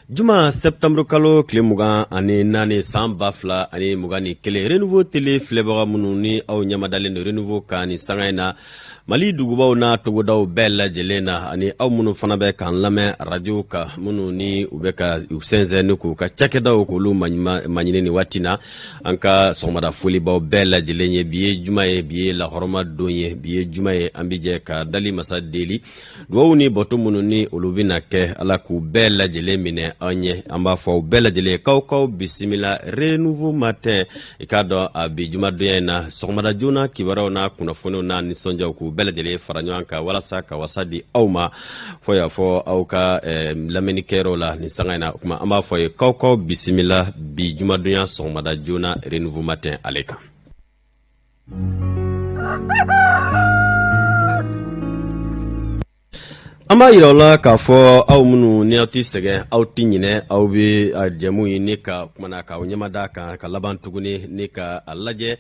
Juma septembre kalo tile 24 san 2021, Renouveau Télé filɛbaga minnu ni aw ɲɛmadalen don Renouveau kan ni sanga in na, Mali dugubaw n'a togodaw bɛɛ lajɛlen na, ani aw minnu fana bɛ k'an lamɛn arajo kan, minnu ni u bɛ ka u sɛnsɛn ni k'u ka cakɛdaw k'olu maɲini nin waati na, an ka sɔgɔmada foli b'aw bɛɛ lajɛlen ye. Bi ye juma ye, bi ye lahɔrɔma don ye, bi ye juma ye, an bɛ jɛ ka dali masa deli. Dugawu ni bato minnu ni olu bɛna kɛ, Ala k'u bɛɛ lajɛlen minɛ an ɲɛ. An b'a fɔ aw bɛɛ lajɛlen k'aw k'aw bisimila Renouveau Matin. I k'a dɔn a bi jumadonya in na, sɔgɔmada joona kibaruyaw n'a kunnafoniw n'a nisɔndiyaw k'u bɛɛ lajɛlen fara ɲɔgɔn kan walasa ka wasa di aw ma fo y'a fɔ aw ka lamɛnnikɛyɔrɔw la nin sanga in na. O tuma an b'a fɔ ye k'aw k'aw bisimila bi jumadonya sɔgɔmada joona Renouveau Matin ale kan. An b'a yira aw la k'a fɔ aw minnu ni aw tɛ sɛgɛn, aw tɛ ɲinɛ, aw bɛ jɛmu ye ni ka kumana k'aw ɲɛmada kan ka laban tuguni ni ka a lajɛ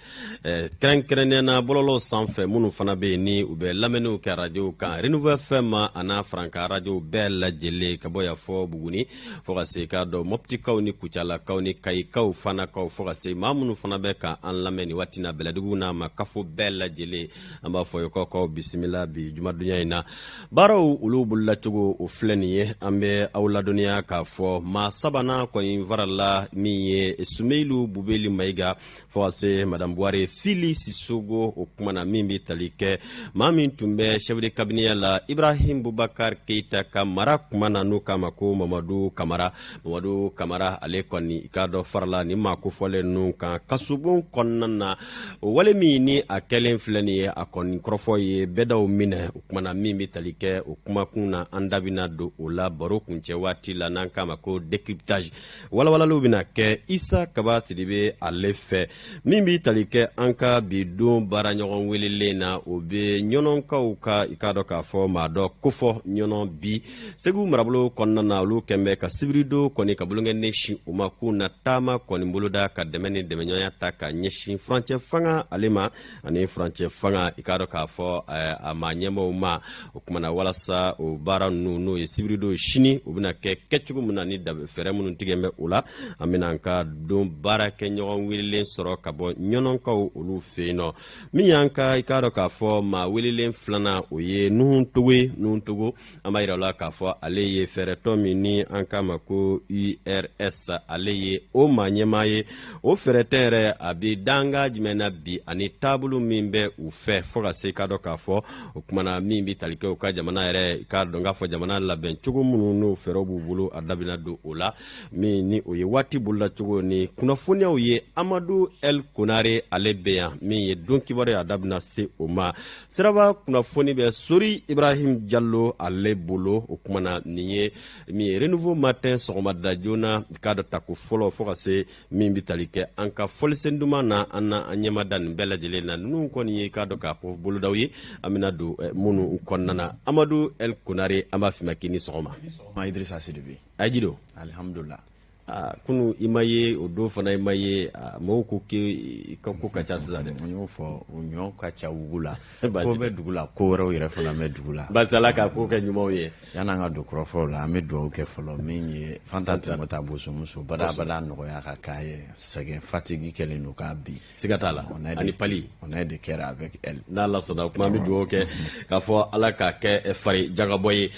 kɛrɛnkɛrɛnnenya na bɔlɔlɔw sanfɛ, minnu fana bɛ yen ni u bɛ lamɛnniw kɛ arajow kan, Renouveau FM a n'a farankan arajow bɛɛ lajɛlen, ka bɔ yan fɔ Buguni fo ka se k'a dɔn Mɔptikaw ni Kucalakaw ni Kayikaw, Fanakaw, fo ka se maa minnu fana bɛ ka an lamɛn nin waati na Bɛlɛdugu n'a ma kafo bɛɛ lajɛlen, an b'a fɔ ye k'aw k'aw bisimila bi jumadonya in na. Baaraw olu bololacogo o filɛ nin ye. An bɛ aw ladɔnniya k'a fɔ maa sabanan kɔni farala, min ye Sumeyilu Bubeli Mayiga, fo ka se Madame Buware Fili Sisogo. O kuma na, min bɛ tali kɛ maa min tun bɛ chef de cabinet la Ibrahim Bubakar Keyita ka mara kuma na, n'u k'a ma ko Mamadu Kamara. Mamadu Kamara, ale kɔni, i k'a dɔn, farala ni maa kofɔlen ninnu kan kasobon kɔnɔna na. O wale min ni a kɛlen filɛ nin ye, a kɔni kɔrɔfɔ ye bɛɛdaw minɛ. O kuma na, min bɛ tali kɛ o kumakun na, an da bɛna don o la baro kuncɛ waati la, n'an k'a ma ko décryptage, walawalaliw bɛna kɛ Isa Kaba Sidibe ale fɛ. Min bɛ tali kɛ an ka bi don baaraɲɔgɔn welelen na, o bɛ ɲɔnɔnkaw ka, i k'a dɔn k'a fɔ maa dɔ kofɔ Ɲɔnɔ bi Segu marabolo kɔnɔna na. Olu kɛn bɛ ka sibiridon kɔni ka bolonkɛnɛ sin u ma, k'u na taama kɔni boloda ka dɛmɛ ni dɛmɛɲɔgɔnya ta ka ɲɛsin furancɛ fanga ale ma, ani furancɛ fanga, i k'a dɔn k'a fɔ a maa ɲɛmaaw ma. O kuma na, walasa o baara ninnu, n'o ye sibiridon sini, u bɛna kɛ kɛcogo min na ni fɛɛrɛ minnu tigɛ bɛ o la, an bɛna an ka don baarakɛɲɔgɔn welelen sɔrɔ ka bɔ ɲɔnɔnkaw olu fɛ yen nɔ. Min y'an ka, i k'a dɔn k'a fɔ maa welelen filanan, o ye Nuhun Togo ye. Nuhun Togo, an b'a yira la k'a fɔ ale ye fɛɛrɛtɔn min ni an k'a ma ko URS, ale ye o maa ɲɛmaa ye. O fɛɛrɛtɔn yɛrɛ, a bɛ danga jumɛn na bi ani taabolo min bɛ u fɛ, fo ka se k'a dɔn k'a fɔ o kuma na, min bɛ tali kɛ u ka jamana yɛrɛ, k'a dɔn k'a fɔ jamana labɛn cogo minnu n'o fɛɛrɛw b'u bolo, a da bɛna don o la. Min ni o ye waati bololacogo ni kunnafoniyaw ye, Amadu El Konare, ale bɛ yan. Min ye don kibaru ye, a da bɛna se o ma. Siraba kunnafoni bɛ Sori Ibrahim Jalo ale bolo. O kuma na, nin ye min ye Renouveau Matin sɔgɔmada joona, k'a dɔn tako fɔlɔ, fo ka se min bɛ tali kɛ an ka fɔlisen duman na, an na an ɲɛmada nin bɛɛ lajɛlen na. Ninnu kɔni ye, k'a dɔn k'a fɔ bolodaw ye, an bɛna don minnu kɔnɔna na. Amadu El Konare, an b'a f'i ma k'i ni sɔgɔma. Idrissa Sidibe. A ji don. Alihamudulila. Aa, kunu i ma ye, o don fana i ma ye. Mɔgɔw ko k'i ka ko ka ca sisan dɛ. N y'o fɔ, o ɲɔ ka ca wugu la, ko bɛ dugu la, ko wɛrɛw yɛrɛ fana bɛ dugu la. Basi Ala ka ko kɛ ɲumanw ye. Yan'an ka don kɔrɔfɔw la, an bɛ dugawu kɛ fɔlɔ. Min ye Fanta Tɛmɔta bosomuso, badabada nɔgɔya ka k'a ye. Sɛgɛn, fatigue kɛlen don k'a bin. Siga t'a la, ani pali. On est de cœur avec elle. N'Ala sɔnna o kuma, an bɛ dugawu kɛ k'a fɔ Ala k'a kɛ fari jagabɔ ye.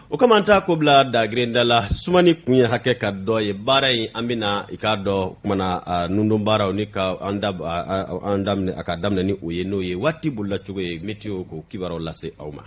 O kama, an t'a ko bila dagirinda la. Sumani kun ye hakɛ ka dɔ ye baara in, an bɛna, i k'a dɔn, kumana nundon baaraw ni ka an daminɛ, a ka daminɛ ni o ye, n'o ye waati bololacogo ye, météo k'o kibaruyaw lase aw ma.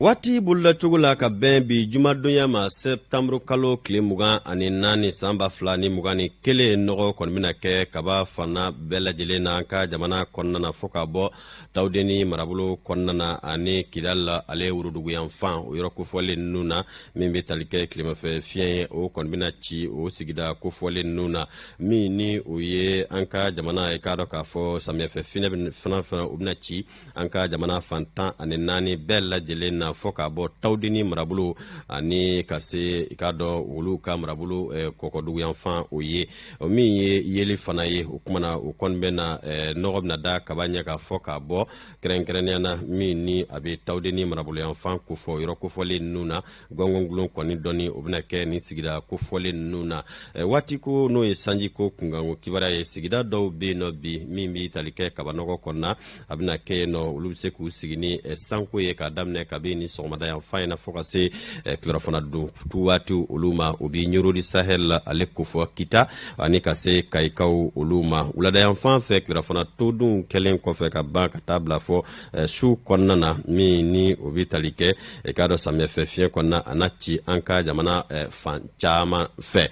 Waati bololacogo la ka bɛn bi jumadonya ma, sɛptanburu kalo tile 24 san 2021, nɔgɔ kɔni bɛna kɛ kaba fana bɛɛ lajɛlen na an ka jamana kɔnɔna na, fo ka bɔ Tawudeni marabolo kɔnɔna na ani Kidal ale woroduguyanfan, o yɔrɔ kofɔlen ninnu na. Min bɛ tali kɛ tilemafɛ fiɲɛ ye, o kɔni bɛna ci o sigida kofɔlen ninnu na. Min ni o ye an ka jamana, i k'a dɔn k'a fɔ samiyɛfɛ fiɲɛ fana, o bɛna ci an ka jamana fan 14 bɛɛ lajɛlen na. na fɔ k'a bɔ Tawudeni marabolo ani ka se i k'a dɔn olu ka marabolo kɔkɔduguyanfan o ye. O min ye yeli fana ye, o kuma na o kɔni bɛ na nɔgɔ bɛna da kaba ɲɛ kan fɔ k'a bɔ kɛrɛnkɛrɛnnenya na min ni a bɛ Tawudeni marabolo yanfan kofɔ yɔrɔ kofɔlen ninnu na. Gɔngɔngulon kɔni dɔɔni o bɛna kɛ nin sigida kofɔlen ninnu na. Waati ko n'o ye sanjiko kunkanko kibaruya ye, sigida dɔw bɛ yen nɔ bi min bɛ tali kɛ kabanɔgɔ kɔnɔna a bɛna kɛ yen nɔ, olu bɛ se k'u sigi ni sanko ye k'a daminɛ kabi ni sɔgɔmada yanfan in na fo ka se tilerɔfana dun waati olu ma. O bɛ Ɲoro du Sahel ale kofɔ Kita ani ka se Kayikaw olu ma. Wulada yanfan fɛ, tilerɔfana to dun kɛlen kɔfɛ ka ban ka taa bila fɔ su kɔnɔna na, min ni o bɛ tali kɛ i k'a dɔn samiyɛfɛ fiɲɛ kɔnɔna a na ci an ka jamana fan caman fɛ.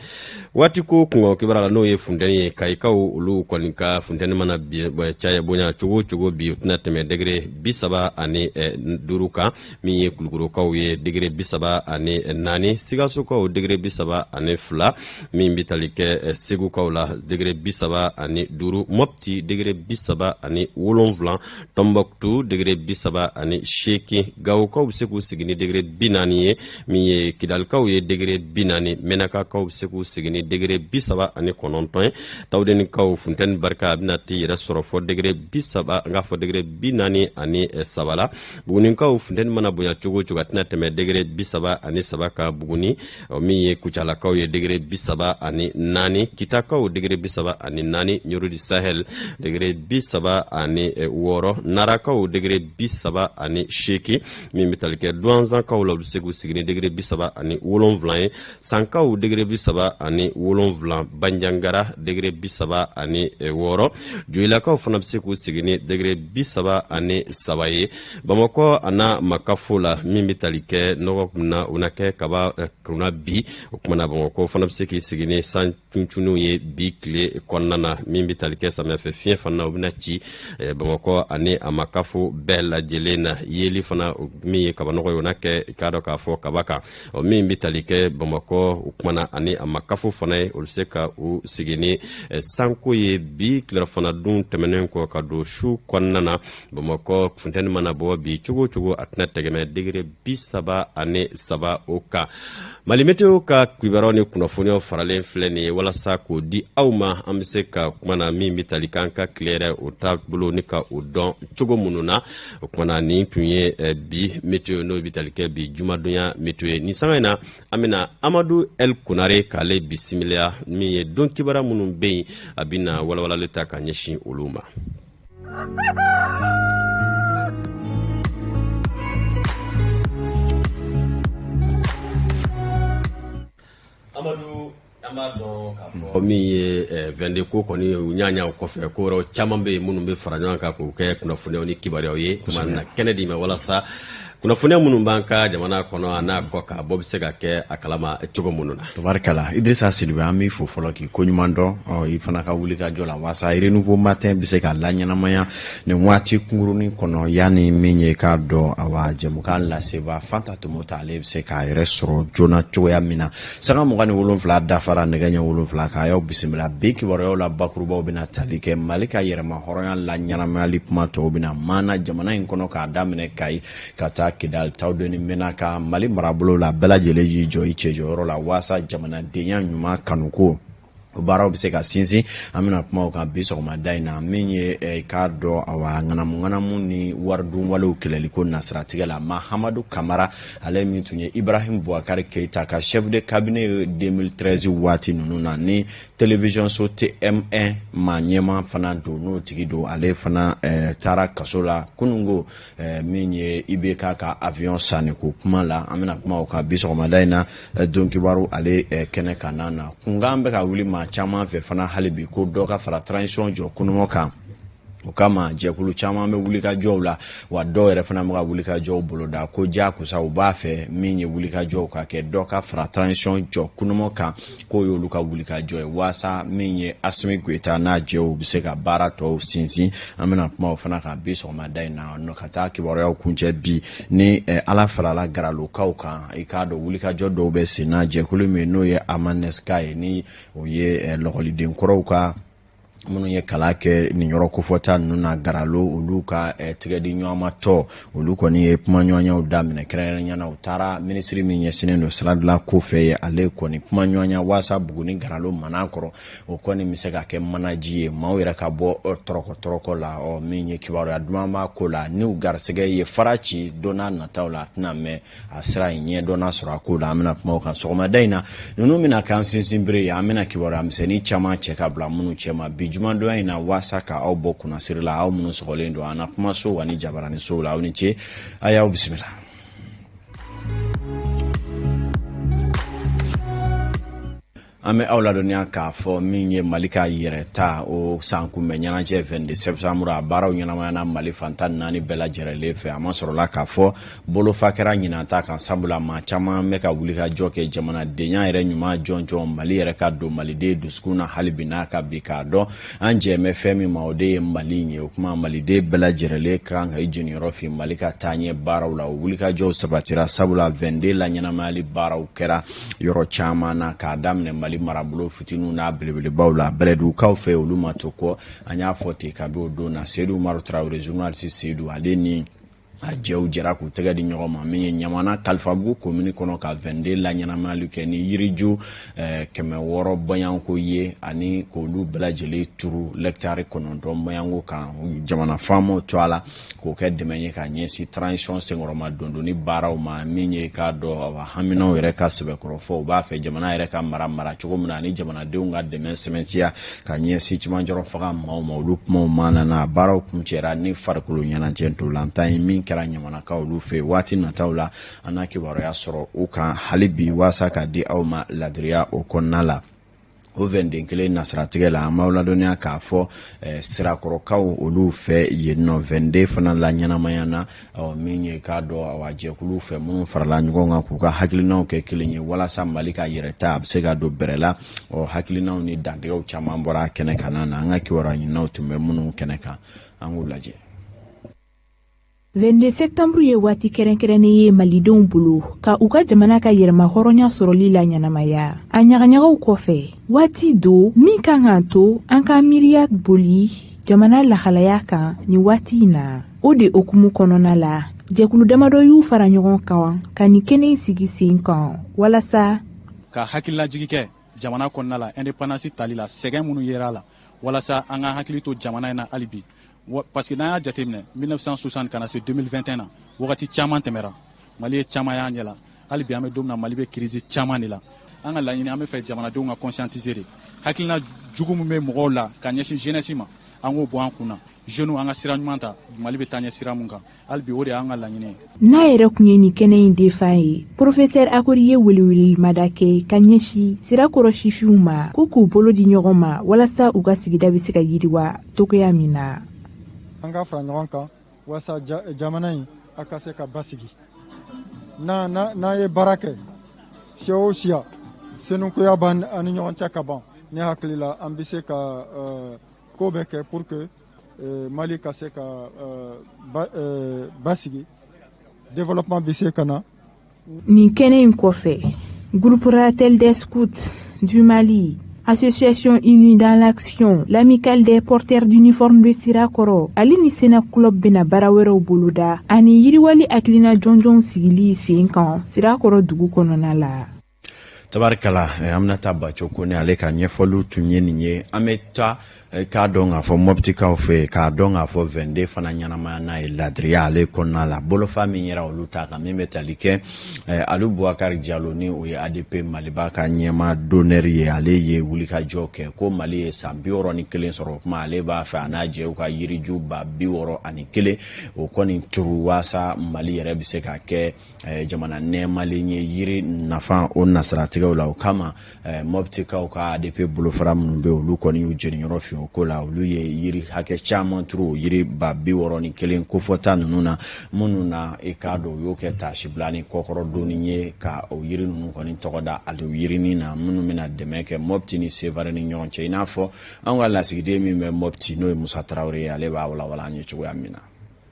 Waati ko kunkanko kibaruya la, n'o ye funteni ye, Kayikaw olu kɔni ka funteni mana caya bonya cogo o cogo bi, o tɛna tɛmɛ degere 35 kan. Min ye Kulukorokaw ye, degere 34, Sikasokaw degere 32, min bɛ tali kɛ Segukaw la degere 35, Mɔpti degere 37, Tɔnbɔkutu degere 38, Gawokaw bɛ se k'u sigi ni degere 40 ye, min ye Kidalikaw ye degere 40, Mɛnakakaw bɛ se k'u sigi ni degere 39 ye. Tawudenikaw funteni barika a bɛna t'i yɛrɛ sɔrɔ fɔ degere 30, n k'a fɔ degere 43 la. Bugunikaw funteni mana bonya cogo o cogo, a tɛna tɛmɛ degere 33 kan Buguni. Min ye Kucalakaw ye degere 34, Kitakaw degere 34, Ɲoro du Sahel degere 36, Narakaw degere 38, min bɛ tali kɛ Duwanzankaw la, olu bɛ se k'u sigi ni degere 37 ye, Sankaw degere 37, Banjagara degere 36, Joyilakaw fana bɛ se k'u sigi ni degere 33 ye. Bamakɔ a n'a makafo la, min bɛ tali kɛ nɔgɔ kunna, o na kɛ kaba kunna bi. O kuma na Bamakɔ fana bɛ se k'i sigi ni san cuncunw ye bi tile kɔnɔna na. Min bɛ tali kɛ samiyɛfɛ fiɲɛ fana na, o bɛna ci Bamakɔ ani a makafo bɛɛ lajɛlen na. Yeli fana, min ye kabanɔgɔ ye, o na kɛ i k'a dɔn k'a fɔ kaba kan. O min bɛ tali kɛ Bamakɔ, o kuma na ani a makafo fana ye, olu se ka u sigi ni sanko ye bi tilerɔfana dun tɛmɛnen kɔ ka don su kɔnɔna na. Bamakɔ funteni mana bɔ bi cogo o cogo, a tɛna tɛmɛ degere 33 o kan. Mali Meteo ka kibaruyaw ni kunnafoniyaw faralen filɛ nin ye walasa k'o di aw ma. An bɛ se ka kuma na min bɛ tali k'an ka tile yɛrɛ o taabolo ni ka o dɔn cogo minnu na. O kuma na nin tun ye bi meteo, n'o bɛ tali kɛ bi jumadonya meteo ye. Nin sanga in na, an bɛna Amadu El Konare k'ale bisimila, min ye don kibaruya minnu bɛ yen, a bɛna walawalali ta ka ɲɛsin olu ma. Amadu, an b'a dɔn k'a fɔ min ye 22 ko kɔni, u ɲaɲa o kɔfɛ, ko wɛrɛw caman bɛ yen minnu bɛ fara ɲɔgɔn kan k'o kɛ kunnafoniyaw ni kibaruyaw ye. Tuma na kɛnɛ d'i ma walasa kunnafoniya minnu b'an ka jamana kɔnɔ a n'a kɔ kan, bɔ bɛ se ka kɛ a kalama cogo minnu na. Tabarikala Idrissa Sidibe, an b'i fo fɔlɔ k'i koɲuman dɔn i fana ka wuli ka jɔ la waasa Renouveau Matin bɛ se ka laɲɛnamaya nin waati kunkurunin kɔnɔ, yanni min ye k'a dɔn awa jɛmukan laseba Fanta Tomota ale bɛ se k'a yɛrɛ sɔrɔ joona cogoya min na. Sanga 27 dafara nɛgɛ ɲɛ 7 kan, a y'aw bisimila bi kibaruyaw la. Bakurubaw bɛna tali kɛ Mali ka yɛrɛmahɔrɔnya laɲɛnamayali kuma tɔw bɛna maana jamana in kɔnɔ k'a daminɛ Kayi ka taa Kidali, Tawudeni, Menaka, Mali marabolo la, bɛɛ lajɛlen y'i jɔ i cɛjɔyɔrɔ la waasa jamanadenya ɲuman kanuko o baaraw bɛ se ka sinsin. An bɛna kuma o kan bi sɔgɔmada in na. Min ye k'a dɔn awa ŋanamu-ŋanamu ni waridunwalew kɛlɛliko nasiratigɛ la, Mahamadu Kamara, ale min tun ye Ibrahim Boubacar Keita ka chef de cabinet 2013 waati ninnu na, ni télévision so TM1 maa ɲɛmaa fana don, n'o tigi don, ale fana taara kaso la kununko min ye IBK ka avion sanni ko kuma la. An bɛna kuma o kan bi sɔgɔmada in na don kibaru ale kɛnɛ kan na. Kunkan bɛ ka wuli maa caman fɛ fana hali bi ko dɔ ka fara transition jɔ kununmɔ kan. O kama jɛkulu caman bɛ wulikajɔw la, wa dɔw yɛrɛ fana bɛ ka wulikajɔw boloda ko jagosa u b'a fɛ min ye wulikajɔw ka kɛ dɔ ka fara transition jɔ kununmɔ kan, k'o y'olu ka wulikajɔ ye waasa min ye Asimi Goyita n'a jɛw bɛ se ka baara tɔw sinsin. An bɛna kuma o fana kan bi sɔgɔmada in na ka taa kibaruyaw kuncɛ bi ni Ala farala Garalokaw kan. I k'a dɔn wulikajɔ dɔw bɛ sen na, jɛkulu min n'o ye Amaneska ye, ni o ye lɔkɔliden kɔrɔw ka Minnu ye kalan kɛ nin yɔrɔ kofɔta ninnu na Garalo, olu ka tɛgɛdi ɲɔgɔnma tɔ, olu kɔni ye kumaɲɔgɔnyaw daminɛ. Kɛrɛnkɛrɛnnenya na, u taara minisiri min ɲɛsinnen don siradilan ko fɛ ye, ale kɔni kumaɲɔgɔnya waasa Buguni Garalo Manakɔrɔ, o kɔni bɛ se ka kɛ manaji ye, maaw yɛrɛ ka bɔ tɔrɔkɔ tɔrɔkɔ la. Ɔ min ye kibaruya duman b'a ko la, n'u garisɛgɛ ye fara ci don n'a nataw la, a tɛna mɛn a sira in ɲɛ dɔnna sɔrɔ a ko la. An bɛna kuma o kan sɔgɔmada in na. Ninnu bɛna k'an sinsinbere ye. An bɛna kibaruya misɛnnin caman cɛ ka bila minnu cɛma bi jumadonya in na, waasa ka aw bɔ kunnasiri la, aw minnu sɔgɔlen don an na kumaso ani jabaraninsow la. Aw ni ce, a y'aw bisimila. An bɛ aw ladɔnniya k'a fɔ min ye Mali ka yɛrɛta o san kunbɛn ɲɛnajɛ 22 septembre, a baaraw ɲɛnamayana Mali fan 14 bɛɛ lajɛrɛlen fɛ. A ma sɔrɔla k'a fɔ bolofa kɛra ɲinan ta kan, sabula maa caman bɛ ka wulikajɔ kɛ jamanadenya yɛrɛ ɲuman jɔnjɔn Mali yɛrɛ ka don maliden dusukun na hali bi n'a ka bi k'a dɔn an jɛ bɛ fɛn min ma, o de ye Mali in ye. O kuma, maliden bɛɛ lajɛrɛlen ka kan ka i jeniyɔrɔ fin Mali ka taaɲɛ baaraw la. O wulikajɔw sabatira, sabula 22 laɲɛnamayali baaraw kɛra yɔrɔ caman na, k'a daminɛ Mali marabolo fitininw n'a belebelebaw la. Bɛlɛdugukaw fɛ, olu ma to kɔ. An y'a fɔ ten kabi o don na, Seyidu Umaru Tarawele, journaliste Seyidu, ale ni a jɛw jɛra k'u tɛgɛ di ɲɔgɔn ma min ye Ɲamana Kalifabugu komini kɔnɔ, ka 22 laɲɛnamayali kɛ ni yiriju 600 bɔɲɔgɔnko ye, ani k'olu bɛɛ lajɛlen turu lɛkitari 9 bɔɲɔgɔnko kan, jamana faamaw to a la, k'o kɛ dɛmɛ ye ka ɲɛsin transition senkɔrɔma dondonni baaraw ma. Min ye k'a dɔn haminaw yɛrɛ ka sɛbɛkɔrɔ fɔ, u b'a fɛ jamana yɛrɛ ka mara cogo min na, ani jamanadenw ka dɛmɛ sɛmɛntiya ka ɲɛsin cɛmancɛ fanga maaw ma. Olu kumaw maana na, baaraw kuncɛra ni farikolo ɲɛnajɛ ntolantan ye min kɛra Ɲamanakaw olu fɛ. Waati nataw la, an na kibaruya sɔrɔ u kan hali bi, waasa ka di aw ma ladiriya o kɔnɔna la. O 22 kelen nasiratigɛ la, an b'aw ladɔnniya k'a fɔ Sirakɔrɔkaw olu fɛ yen nɔ, 22 fana la ɲɛnamaya na, min ye k'a dɔn awa jɛkulu fɛ minnu farala ɲɔgɔn kan k'u ka hakilinaw kɛ kelen ye walasa Mali ka yɛrɛta a bɛ se ka don bɛrɛ la. Ɔ hakilinaw ni dantigɛw caman bɔra kɛnɛ kan na, an ka kibaruya ɲininaw tun bɛ minnu kɛnɛ kan, an k'u lajɛ. 22 septembre ye waati kɛrɛnkɛrɛnnen ye malidenw bolo ka u ka jamana ka yɛrɛma hɔrɔnya sɔrɔli la ɲɛnamaya a ɲagaɲagaw kɔfɛ. Waati don min kan k'an to an ka miiriya boli jamana lahalaya kan nin waati in na. O de hukumu kɔnɔna la, jɛkulu damadɔ y'u fara ɲɔgɔn kan ka nin kɛnɛ sigi sen kan walasa ka hakililajigi kɛ jamana kɔnɔna la, indépendance tali la, sɛgɛn minnu yera a la, walasa an ka hakili to jamana in na hali bi, parce que n'an y'a jateminɛ, 1960 ka na se 2021 na, wagati caman tɛmɛra, Mali ye caman y'a ɲɛ la. Hali bi an bɛ don min na, Mali bɛ crise caman de la. An ka laɲini, an bɛ fɛ jamanadenw ka conscientiser de. Hakilina jugu min bɛ mɔgɔw la ka ɲɛsin jeunesse ma, an k'o bɔ an kun na. Jeunes, an ka sira ɲuman ta, Mali bɛ taa ɲɛ sira mun kan, hali bi o de y'an ka laɲini ye. N'a yɛrɛ kun ye nin kɛnɛ in defan ye, professeur Akori ye welewelemada kɛ ka ɲɛsin Sirakɔrɔ sifinw ma ko k'u bolo di ɲɔgɔn ma walasa u ka sigida bɛ se ka yiriwa togoya min na. An ka fara ɲɔgɔn kan walasa jamana in a ka se ka basigi. N'an ye baara kɛ, siya o siya, senukuya b'an ni ɲɔgɔn cɛ ka ban, ne hakili la an bɛ se ka ko bɛɛ kɛ pour que Mali ka se ka basigi, développement bɛ se ka na. Nin kɛnɛ in kɔfɛ, groupe Ratel des Scouts du Mali, Association Unie dans l'Action, l'Amicale des porteurs d'uniforme de Sirakɔrɔ, ale ni Sena Club bɛna baara wɛrɛw boloda ani yiriwali hakilina jɔnjɔnw sigili sen kan Sirakɔrɔ dugu kɔnɔna la. Tabarikala, Aminata Baco Kone, ale ka ɲɛfɔliw tun ye nin ye. An bɛ taa k'a dɔn k'a fɔ Mɔptikaw fɛ, k'a dɔn k'a fɔ 22 fana ɲɛnamaya n'a ye ladiriya ale kɔnɔna la, bolofa min yɛrɛ olu ta kan, min bɛ tali kɛ Alu Bubakari Jalo, ni o ye ADP Maliba ka ɲɛmaa d'honneur ye, ale ye wulikajɔ kɛ ko Mali ye san 61 sɔrɔ. O kuma, ale b'a fɛ a n'a jɛw ka yiriju 61,000 o kɔni turu, waasa Mali yɛrɛ bɛ se ka kɛ jamana nɛɛmalen ye yiri nafa o nasiratigɛw la. O kama, Mɔptikaw ka ADP bolofara minnu bɛ, olu kɔni y'u jeniyɔrɔ fin o ko la. Olu ye yiri hakɛ caman turu, o yiri 61,000 kofɔta ninnu na, minnu na i k'a dɔn u y'o kɛ taasibila ni kɔkɔrɔdonni ye, ka o yiri ninnu kɔni tɔgɔ da Aliyu yirinin na, minnu bɛna dɛmɛ kɛ Mɔpti ni Sevare ni ɲɔgɔn cɛ, i n'a fɔ an ka lasigiden min bɛ Mɔpti, n'o ye Musa Tarawele ye, ale b'a walawala an ye cogoya min na.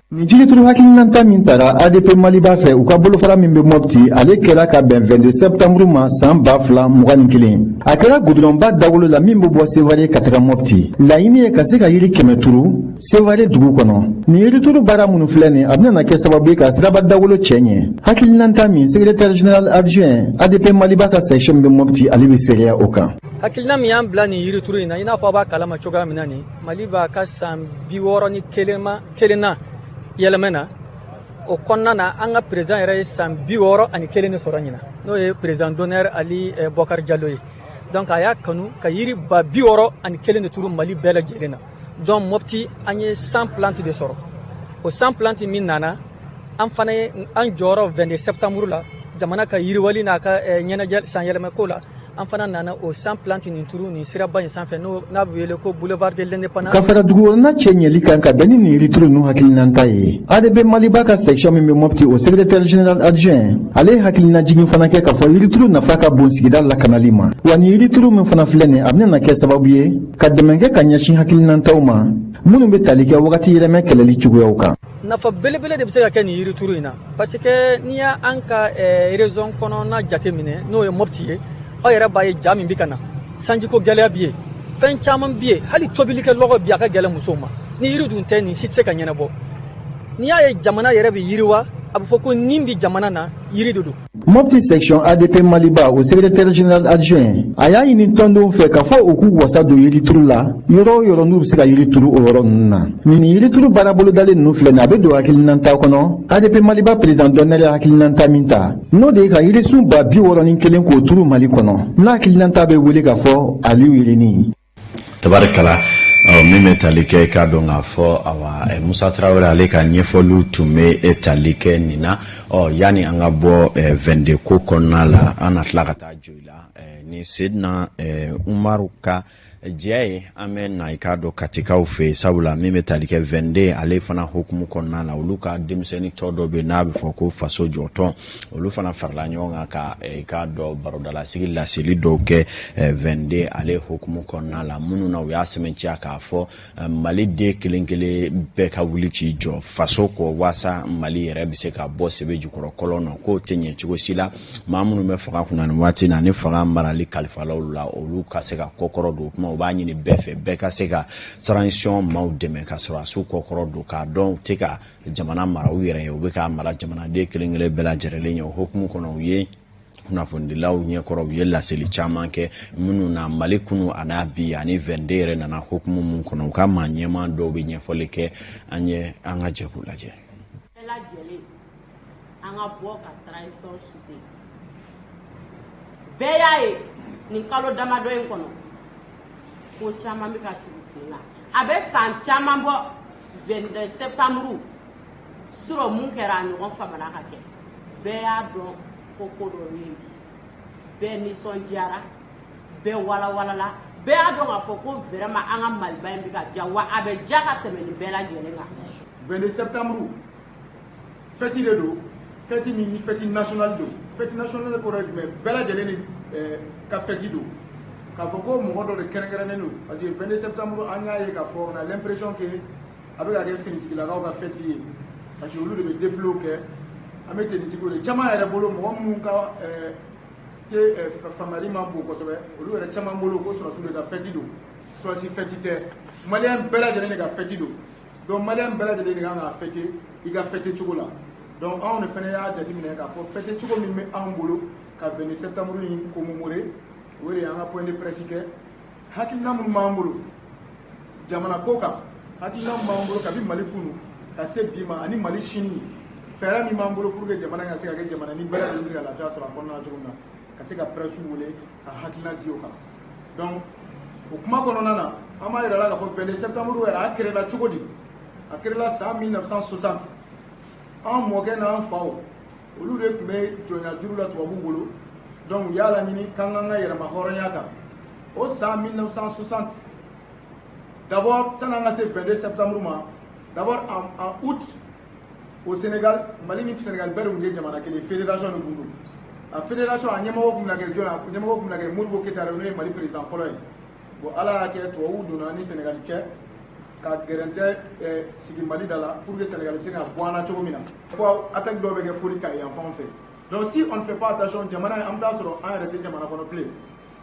Nin jirituru hakilinata min tara ADP Maliba fɛ, u ka bolofara min bɛ Mɔpti, ale kɛra ka bɛn 22 septembre ma san 2021. A kɛra gudɔrɔnba dawolo la min bɛ bɔ Sevare ka taga Mɔpti. Laɲini ye ka se ka yiri 100 turu Sevare dugu kɔnɔ. Nin yirituru baara minnu filɛ nin, a bɛna kɛ sababu ye ka siraba dawolo cɛ ɲɛ. Hakilinata min secrétaire général adjoint ADP Maliba ka section min bɛ Mɔpti, ale bɛ seereya o kan. Hakilina min y'an bila nin yirituru in na, i n'a fɔ a b'a kalama cogoya min na, nin Mali b'a ka san 61 ma kelen na yɛlɛmɛ na, o kɔnɔna na, an ka président yɛrɛ ye san 61 de sɔrɔ ɲina, n'o ye président d'honneur Ali Bɔkari Jalo ye. Donc a y'a kanu ka yiri 61 000 de turu Mali bɛɛ lajɛlen na. Donc Mɔpti, an ye 100 plante de sɔrɔ. O 100 plante min nana, an fana ye an jɔyɔrɔ 22 septembre la, jamana ka yiriwali n'a ka ɲɛnajɛ sanyɛlɛmɛko la, an fana nana o 100 plante nin turu nin siraba in sanfɛ, n'o n'a bɛ wele ko boulevard de l'Indépendance. Ka fara dugukɔnɔna cɛ ɲɛli kan ka bɛn ni nin yirituru ninnu hakilinata ye, ADP Maliba ka section min bɛ Mɔpti, o secrétaire général adjoint, ale ye hakilinajigin fana kɛ k'a fɔ yirituru nafa ka bon sigida lakanali ma. Wa nin yirituru min fana filɛ nin, a bɛna kɛ sababu ye ka dɛmɛ kɛ ka ɲɛsin hakilinataw ma minnu bɛ tali kɛ wagati yɛlɛmɛ kɛlɛli cogoyaw kan. Nafa belebele de bɛ se ka kɛ nin yirituru in na, parce que n'i y'an ka région kɔnɔna jateminɛ, n'o ye Mɔpti ye, aw yɛrɛ b'a ye ja min bɛ ka na, sanjiko gɛlɛya bi yen, fɛn caman bi yen, hali tobilikɛ lɔgɔ bi a ka gɛlɛn musow ma. Ni yiri dun tɛ, nin si tɛ se ka ɲɛnabɔ. N'i y'a ye jamana yɛrɛ bɛ yiriwa, a bɛ fɔ ko nin bi jamana na, yiri de don. Mɔpti section ADP Maliba, o secrétaire général adjoint, a y'a ɲini tɔndenw fɛ k'a fɔ u k'u wasa don yirituru la yɔrɔ o yɔrɔ n'u bɛ se ka yiri turu o yɔrɔ ninnu na. Nin yirituru baara bolodalen ninnu filɛ nin, a bɛ don hakilinata kɔnɔ ADP Maliba président d'honneur ye hakilinata min ta, n'o de ye ka yirisun 61 000 k'o turu Mali kɔnɔ, n'a hakilinata bɛ wele k'a fɔ Aliyu Yirini. Tabarikala, min bɛ tali kɛ, k'a dɔn k'a fɔ awa Musa Tarawele, ale ka ɲɛfɔliw tun bɛ tali kɛ nin na. Ɔ yanni an ka bɔ 22 ko kɔnɔna la, an na tila ka taa Joyila ni Sedina Umaru ka jɛ ye. An bɛ na i k'a dɔn Katikaw fɛ yen, sabula min bɛ tali kɛ 22 ale fana hukumu kɔnɔna la, olu ka denmisɛnnin tɔ dɔ bɛ yen n'a bɛ fɔ ko Faso jɔtɔn, olu fana farala ɲɔgɔn kan ka i k'a dɔn barodalasigi laseli dɔw kɛ 22 ale hukumu kɔnɔna la, minnu na u y'a sɛmɛntiya k'a fɔ Mali den kelen kelen bɛɛ ka wuli k'i jɔ faso kɔ, waasa Mali yɛrɛ bɛ se ka bɔ sɛbɛ jukɔrɔ kɔlɔn na. K'o tɛ ɲɛ cogo si la, maa minnu bɛ fanga kunna nin waati na ni fanga marali kalifalaw la, olu ka se ka kɔkɔrɔ don. O kuma, u b'a ɲini bɛɛ fɛ, bɛɛ ka se ka transition maaw dɛmɛ ka sɔrɔdasiw kɔkɔrɔ don, k'a dɔn u tɛ ka jamana mara u yɛrɛ ye, u bɛ k'a mara jamanaden kelen kelen bɛɛ lajɛlen ye. O hukumu kɔnɔ, u ye kunnafonidilaw ɲɛkɔrɔ, u ye laseli caman kɛ minnu na Mali kunu a n'a bi ani 22 yɛrɛ nana hukumu mun kɔnɔ. U ka maa ɲɛmaa dɔw bɛ ɲɛfɔli kɛ an ye, an ka jɛ k'u lajɛ. Bɛɛ lajɛlen, an ka bɔ ka transition soutenir. Bɛɛ y'a ye nin kalo damadɔ in kɔnɔ, ko caman bɛ ka sigi sen kan. A bɛ san caman bɔ, 22 septembre surɔ, mun kɛra, a ɲɔgɔn famana ka kɛ. Bɛɛ y'a dɔn ko ko dɔ bɛ yen bi. Bɛɛ nisɔndiyara, bɛɛ walawalala, bɛɛ y'a dɔn k'a fɔ ko vraiment an ka Maliba in bɛ ka diya, wa a bɛ diya ka tɛmɛ nin bɛɛ lajɛlen kan. 22 septembre, fête de don, fête min ni fête nationale don. Fête nationale kɔrɔ ye jumɛn? Bɛɛ lajɛlen ni ka fête don, k'a fɔ ko mɔgɔ dɔ de kɛrɛnkɛrɛnnen don. Parce que 22 septembre, an y'a ye k'a fɔ on a l'impression que a bɛ ka kɛ finitigilakaw ka fête ye, parce que olu de bɛ défilé kɛ. An bɛ tenitigiw de caman yɛrɛ bolo, mɔgɔ minnu ka te faamuyali man bon kosɛbɛ, olu yɛrɛ caman bolo ko sɔrɔdasiw de ka fête don. Sɔrɔdasi fête tɛ, malien bɛɛ lajɛlen de ka fête don. Donc malien bɛɛ lajɛlen de kan k'a fêter i ka fêter cogo la. Donc anw de fana y'a jateminɛ k'a fɔ fêter cogo min bɛ anw bolo ka 22 septembre in commémorer, o de ye an ka point de presse kɛ. Hakilina minnu b'an bolo jamana ko kan, hakilina min b'an bolo kabi Mali kunu ka se bi ma, ani Mali sini, fɛɛrɛ min b'an bolo pour que jamana in ka se ka kɛ jamana ni bɛɛ lajɛlen bɛ se ka lafiya sɔrɔ a kɔnɔna na cogo min na, ka se ka presse wele ka hakilina di o kan. Donc o kuma kɔnɔna na, an b'a yira la k'a fɔ 22 septembre yɛrɛ, a créé la cogo di? A créé la san 1960. An mɔkɛ n'an faw, olu de tun bɛ jɔnya juru la tubabuw bolo. Donc u y'a laɲini k'an k'an ka yɛrɛma hɔrɔnya ta o san 1960. D'abord, sani an ka se 22 septembre ma, d'abord en août au Sénégal, Mali ni Sénégal bɛɛ de tun ye jamana kelen, fédération de tun don. A fédération, a ɲɛmɔgɔ tun bɛna kɛ jɔn ye? A ɲɛmɔgɔ tun bɛna kɛ Modibo Keyita de, n'o ye Mali président fɔlɔ ye. Bon, Ala y'a kɛ tubabuw donna ni Sénégal cɛ. Ka gɛrɛntɛ sigi Mali da la pour que Sénégal bɛ se ka bɔ an na cogo min na, fo attaque dɔw bɛ kɛ foli Kayi yan fan fɛ. Donc si on ne fait pas attention, jamana in, an bɛ taa sɔrɔ an yɛrɛ tɛ jamana kɔnɔ bilen.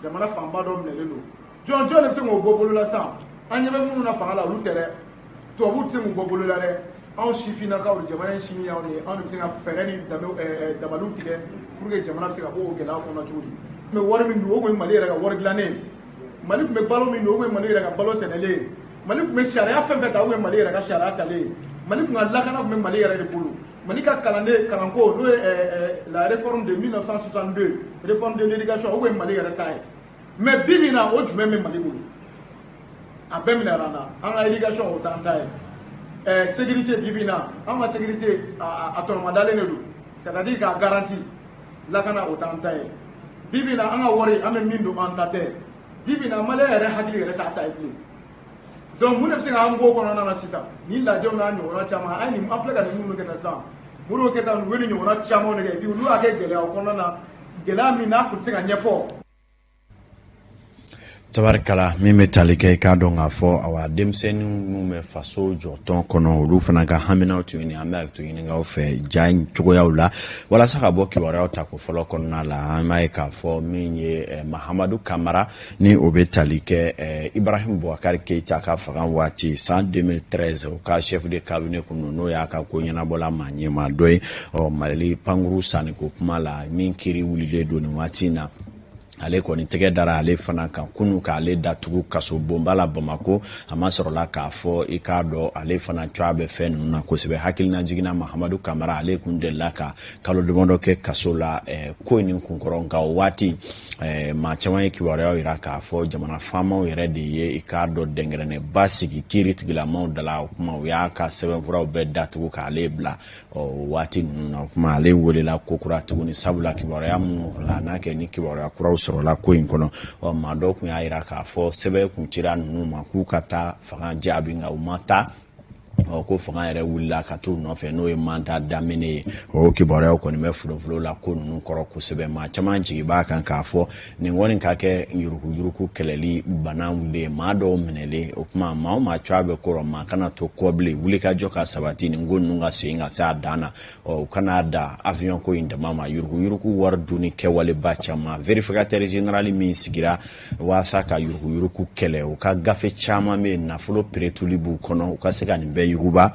Jamana fanba dɔ minɛlen don. Jɔn jɔn de bɛ se k'o bɔ bolo la sisan? An ɲɛ bɛ minnu na fanga la, olu tɛ dɛ. Tubabuw tɛ se k'u bɔ bolo la dɛ. Anw sifinnakaw de, jamana in sini y'anw de ye. Anw de bɛ se ka fɛɛrɛ ni dabaliw tigɛ pour que jamana bɛ se ka bɔ o gɛlɛya kɔnɔ cogo di. N bɛ wari min dun, o tun ye Mali yɛrɛ ka wari dilannen ye. Mali tun bɛ balo min dun, o tun ye Mali yɛrɛ ka balo sɛnɛlen ye. Mali tun bɛ sariya fɛn fɛn ta, o tun ye Mali yɛrɛ ka sariya talen ye. Mali tun ka lakana tun bɛ Mali yɛrɛ de bolo. Mali ka kalanden kalanko, n'o ye la réforme de 1962, réforme de l'éducation, o tun ye Mali yɛrɛ ta ye. Mais bi bi in na, o jumɛn bɛ Mali bolo? A bɛɛ minɛra an na. An ka éducation, o t'an ta ye. Sécurité, bi bi in na, an ka sécurité a tɔnɔmadalen de don, c'est à dire k'a garanti. Lakana, o t'an ta ye. Bi bi in na, an ka wari, an bɛ min don, an ta tɛ. Bi bi in na, malien yɛrɛ hakili yɛrɛ t'a ta ye bilen. Donc mun de bɛ se k'an bɔ o kɔnɔna na sisan? Ni lajɛw n'a ɲɔgɔnna caman, an ye nin, an filɛ ka nin minnu kɛ tan sisan, Modibo Keyita ninnu, u ye nin ɲɔgɔnna camanw de kɛ. Et puis olu y'a kɛ gɛlɛyaw kɔnɔna na, gɛlɛya min n'a tun tɛ se ka ɲɛfɔ. Tabarikala, min bɛ tali kɛ, i k'a dɔn k'a fɔ awa denmisɛnnin minnu bɛ faso jɔtɔn kɔnɔ, olu fana ka haminaw tun ɲini. An bɛ to ɲininkaw fɛ ja in cogoyaw la walasa ka bɔ kibaruyaw ta ko fɔlɔ kɔnɔna la. An b'a ye k'a fɔ min ye Mahamadu Kamara ni o bɛ tali kɛ Ibrahim Boubacar Keita ka fanga waati san 2013, o ka chef de cabinet kun don, n'o y'a ka ko ɲɛnabɔla maa ɲɛmaa dɔ ye. Ɔ Mali pankuru sanniko kuma la, min kiiri wulilen don nin waati in na, ale kɔni tɛgɛ dara ale fana kan kunu k'ale datugu kaso bonba la Bamako. A ma sɔrɔla k'a fɔ, i k'a dɔn, ale fana cogoya bɛ fɛn ninnu na kosɛbɛ. Hakilina jiginna, Mahamadu Kamara, ale kun delila ka kalo damadɔ kɛ kaso la ko in kunkɔrɔ. Nka o waati maa caman ye kibaruyaw yira k'a fɔ jamana faamaw yɛrɛ de ye, i k'a dɔn, dɛnkɛrɛnnɛba sigi kiiri tigilamaw da la. O kuma, u y'a ka sɛbɛnfuraw bɛɛ datugu k'ale bila o waati ninnu na. O kuma, ale welela ko kura tuguni, sabula kibaruya minnu la n'a kɛ ni kibaruya kuraw sɔrɔla ko in kɔnɔ. Ɔ maa dɔw tun y'a yira k'a fɔ sɛbɛn kun cira ninnu ma k'u ka taa fanga jaabi, nka u ma taa. Ɔ ko fanga yɛrɛ wulila ka t'u nɔfɛ, n'o ye mandat d'amener ye. O kibaruyaw kɔni bɛ folofolo la ko ninnu kɔrɔ kosɛbɛ. Maa caman jigi b'a kan k'a fɔ nin kɔni ka kɛ yuruguyurugu kɛlɛli bana wulilen, maa dɔw minɛlen. O kuma, maa o maa cogoya bɛ kɔrɔ, maa kana to kɔ bilen, wuli ka jɔ ka sabati, nin ko ninnu ka segin ka se a dan na. Ɔ u kana da avion ko in dama ma, yuruguyurugu wari dunni kɛwaleba caman. Vérificateur général min sigira waasa ka yuruguyurugu kɛlɛ, u ka gafe caman bɛ yen, nafolo peretuli b'u kɔnɔ. U ka se ka nin bɛɛ yuguba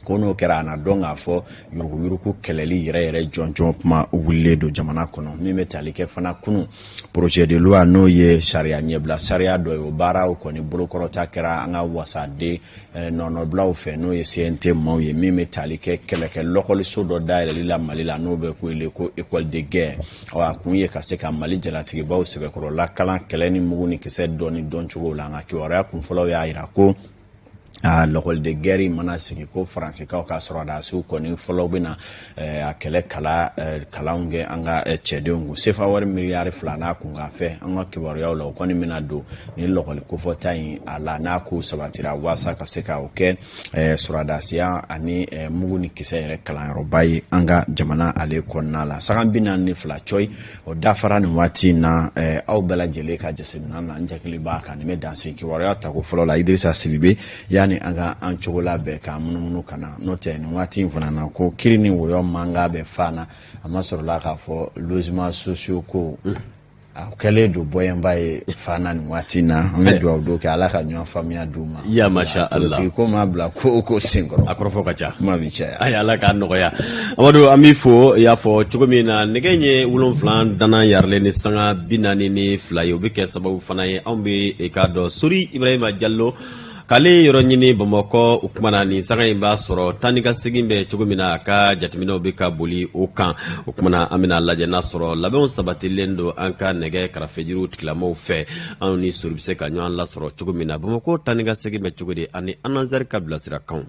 ko n'o kɛra, a na dɔn k'a fɔ yuruguyurugu kɛlɛli yɛrɛ yɛrɛ jɔnjɔn kuma wulilen don jamana kɔnɔ. Min bɛ tali kɛ fana, kunun projet de loi, n'o ye sariya ɲɛbila sariya dɔ ye, o baaraw kɔni bolokɔrɔta kɛra an ka wasaden nɔnɔbilaw fɛ, n'o ye CNT maaw ye, min bɛ tali kɛ kɛlɛkɛ lɔkɔliso dɔ dayɛlɛli la Mali la, n'o bɛ wele ko école de guerre. Ɔ a kun ye ka se ka Mali jalatigibaw sɛbɛkɔrɔ lakalan kɛlɛ ni mugu ni kisɛ dɔɔni dɔncogo la. Nka kibaruya kunfɔlɔw y'a jira ko a l'école de guerre mana sigi, ko Faransikaw ka sɔrɔdasiw kɔni fɔlɔ bɛna a kɛlɛ kalanw kɛ an ka cɛdenw kun. Sefa wari miliyari 2 n'a kunkan fɛ, an ka kibaruyaw la, o kɔni bɛna don ni lɔkɔli kofɔta in a la, n'a ko sabatira, waasa ka se ka o kɛ sɔrɔdasiya ani mugu ni kisɛ yɛrɛ kalanyɔrɔba ye an ka jamana ale kɔnɔna la. Saga 42 cɔyi, o dafara nin waati in na. Aw bɛɛ lajɛlen ka jateminɛ na, n jakili b'a kan nin bɛ danse kibaruya tako fɔlɔ la. Idirisa Sidibe, yanni an ka an cogo labɛn k'an munumunu ka na, n'o tɛ nin waati in fana na, ko kiri ni wɔyɔ mankan bɛ fan na. A ma sɔrɔla k'a fɔ logement sociaux ko a kɛlen don bɔyɛnba ye fan na nin waati in na. An bɛ dugawu don kɛ, Ala ka ɲɔgɔn faamuya d'u ma. Ya masha Allah. Politique ko maa bila ko o ko senkɔrɔ, a kɔrɔfɔ ka ca, kuma bɛ caya. Ayi, Ala k'a nɔgɔya. Amadu, an b'i fo. I y'a fɔ cogo min na, nɛgɛ ye 7 dana yarilen ni sanga 42 ye. O bɛ kɛ sababu fana ye, anw bɛ i k'a dɔn Sori Ibrahima Jalo k'ale yɔrɔ ɲini Bamakɔ. O kuma na, nin sanga in b'a sɔrɔ taa ni ka segin bɛ cogo min na, a ka jateminɛw bɛ ka boli o kan. O kuma na, an bɛna lajɛ n'a sɔrɔ labɛnw sabatilen don an ka nɛgɛ karafejuru tigilamaw fɛ, anw ni Sori bɛ se ka ɲɔgɔn lasɔrɔ cogo min na. Bamakɔ taa ni ka segin bɛ cogo di, ani ANASER ka bilasirakanw?